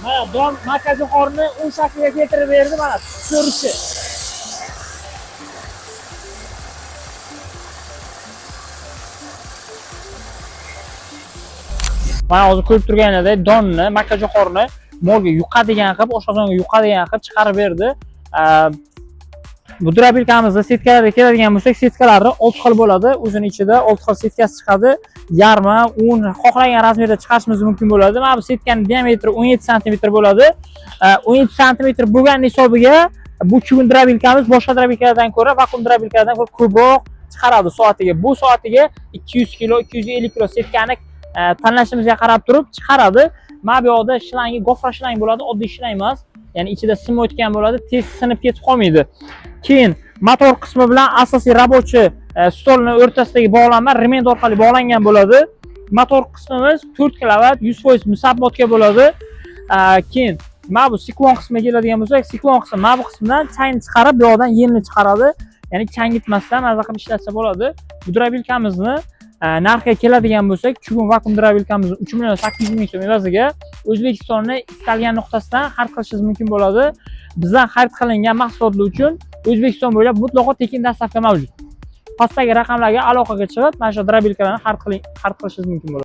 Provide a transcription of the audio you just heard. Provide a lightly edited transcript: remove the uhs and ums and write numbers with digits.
Mana don makkajo'xorini un shakliga keltirib berdi, mana ko'rishi. Mana hozir ko'rib turganingizdek donni, makkajo'xorini molga yuqadigan qilib, oshqozonga yuqadigan qilib chiqarib berdi. Bu дробилка mizda setkalarga keladigan bo'lsak, setkalari 6 xil bo'ladi. O'zini ichida 6 xil setkasi chiqadi. Yarma, un xohlagan razmerda chiqarishimiz mumkin bo'ladi. Mana bu setkaning diametri 17 sm bo'ladi. 17 sm bo'lgani hisobiga bu чугун дробилка miz boshqa дробилка lardan ko'ra, vakuum дробилка lardan ko'ra ko'proq chiqaradi soatiga. Bu soatiga 200 kilo, 250 kilo setkani tanlashimizga qarab turib chiqaradi. Mana bu yoqda shlangi gofra shlang bo'ladi, oddiy shlang emas. Ya'ni ichida sim o'tgan bo'ladi, tez sinib ketib qolmaydi. Keyin motor qismi bilan asosiy рабочий stolni o'rtasidagi bog'lanma ремень orqali bog'langan bo'ladi. Motor qismimiz 4 kilovat, 100% musabbotka bo'ladi. Keyin mana bu siklon qismiga keladigan bo'lsak, siklon qismi mana bu qismdan changni chiqarib, bu yoqdan yemni chiqaradi. Ya'ni changitmasdan maza qilib ishlatsa bo'ladi. Bu дробилка mizni narxiga keladigan bo'lsak, чугун vakuum дробилка mizni 3 million 800 ming so'm evaziga O'zbekistonni istalgan nuqtasidan xarid qilishingiz mumkin bo'ladi. Bizdan xarid qilingan mahsulotlar uchun O'zbekiston bo'ylab mutlaqo tekin доставка mavjud. Pastdagi raqamlarga aloqaga chiqib, mana shu дробилка larni xarid qilishingiz mumkin bo'ladi.